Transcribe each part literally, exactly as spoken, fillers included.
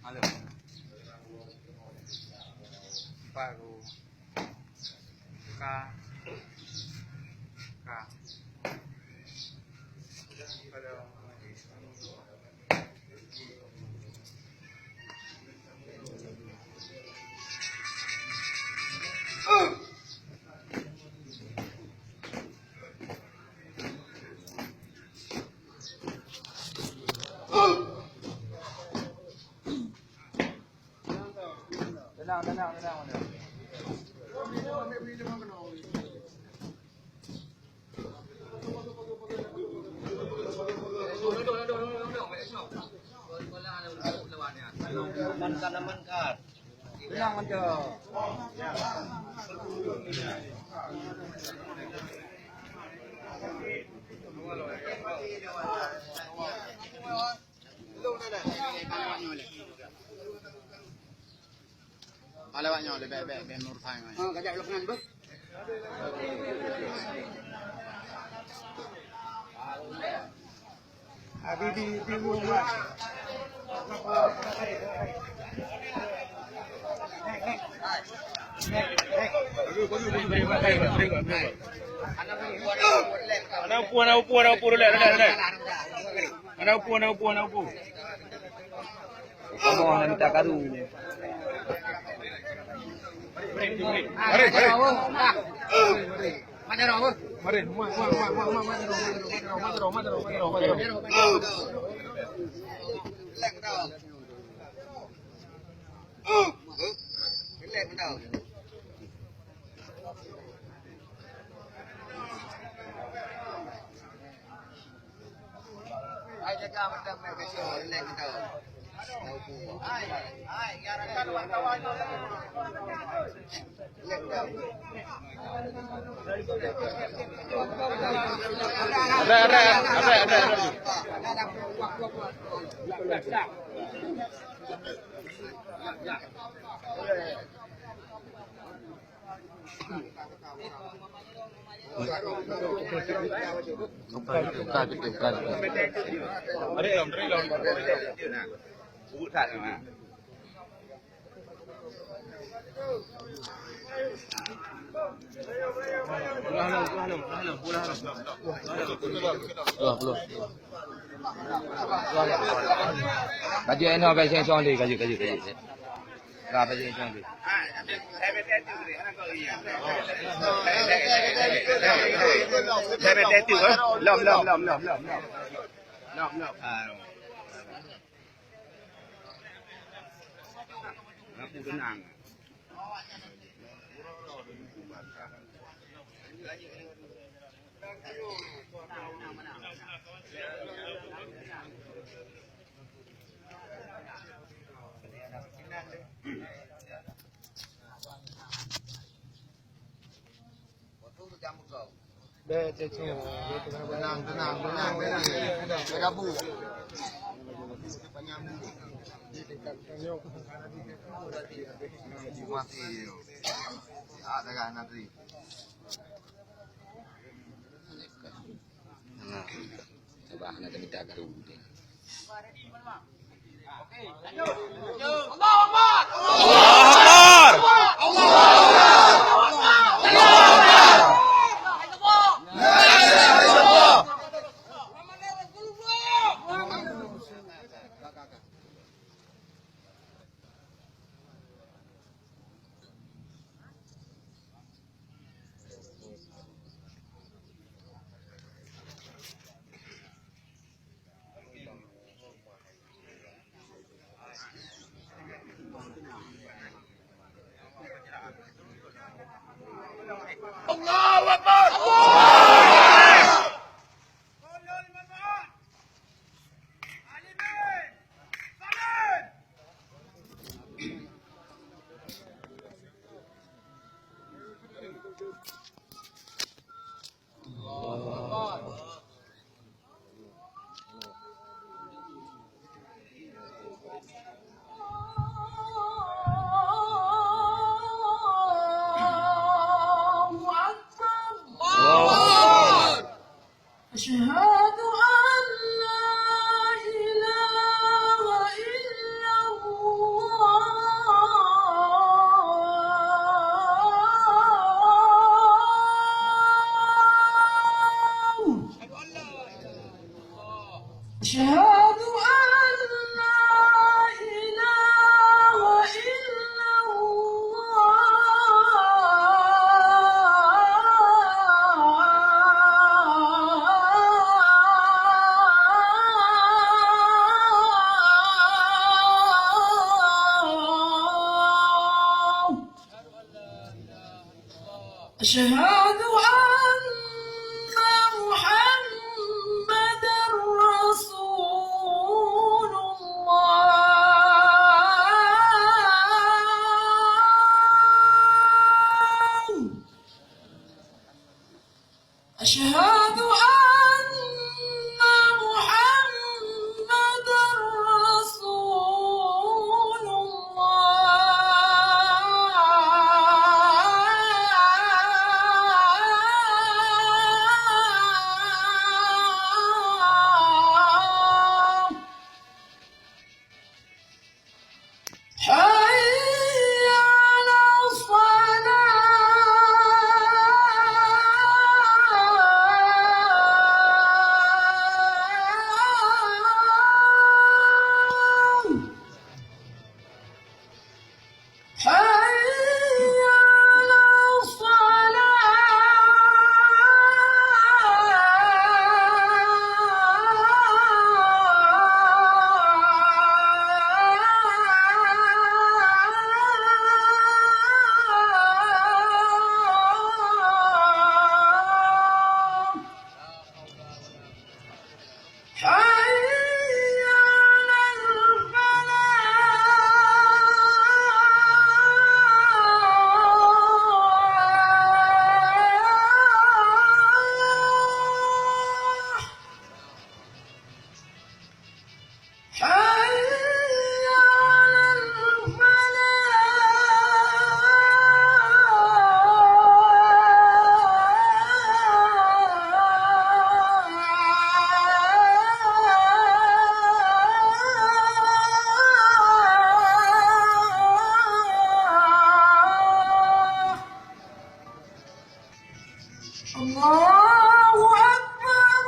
Halo. Baru. Ka. Ka. Pada. Tenang, tenang, tenang, tenang. Amankan, amankan. Tenang aja. Kalau awak nyoe leubeh baik ben Nur Fai. Oh, kajak lok ngan beuh. Abi di, di rumah. Anak upu, anak upu, anak upu, relax, relax, relax. Anak upu, anak upu, anak upu. Kamoe hana mita karu. Mari, mari. Mari, mari, mari. Rek, rek, rek, rek. Kajut inoe, kajut, kajut, kajut. Ka, kajut, kajut. Lom, lom, lom, lom, lom. Lom, lom. Ah. Aku tenang. Tenang, tenang, tenang, tenang. Bergabung. Mati. Ah, dah nanti. Nah, coba hana tamita karu. Allahu Akbar! Allahu Akbar! Allahu Akbar! أشهد أن لا إله إلا الله. أشهد أن لا إله إلا الله. أشهد أن محمدا رسول الله. أشهد أن محمدا رسول الله. حي على الصلاة. حي على الصلاة. حي على الفلاح. حي على الفلاح. الله أكبر،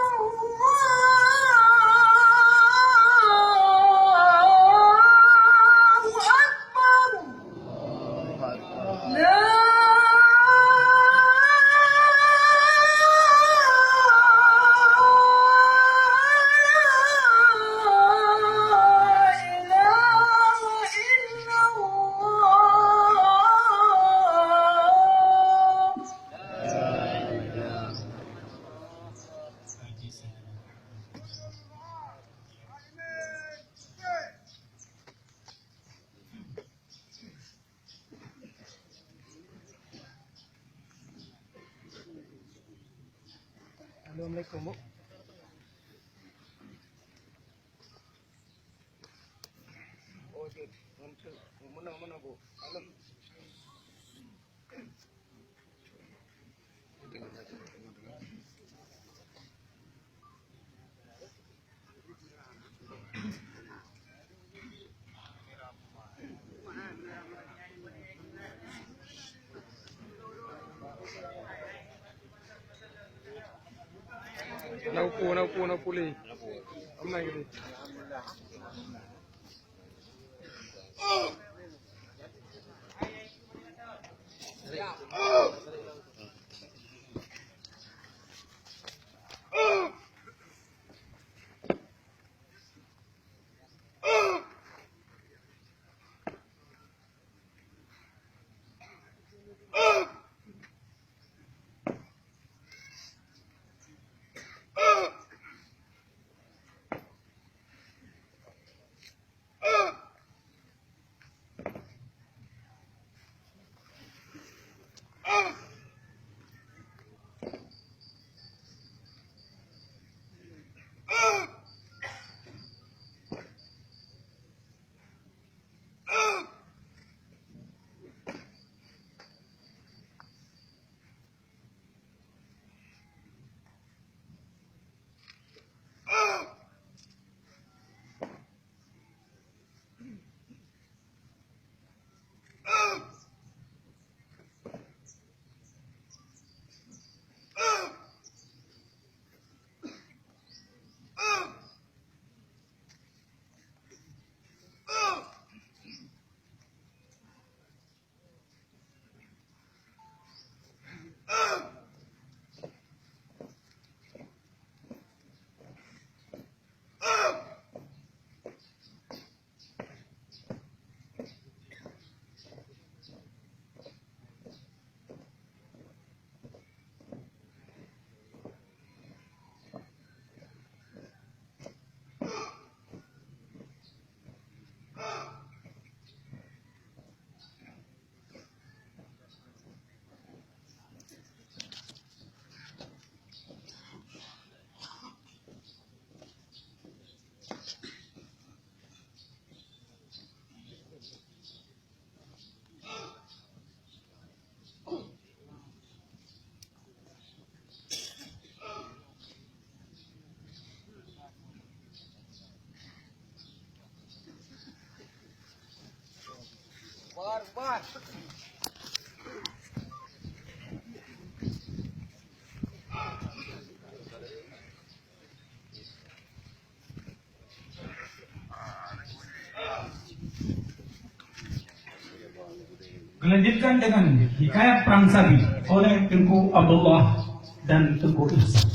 الله أكبر. لا إله إلا الله. Assalamualaikum, Bu. Oh, cit. Meunan, meunan, Bu. Halo. Na upu, na upu, na upu lé. Amai gini. Gelanjutkan dengan hikayat Perang Sabi oleh Teungku Abdullah dan Teungku Ihsan.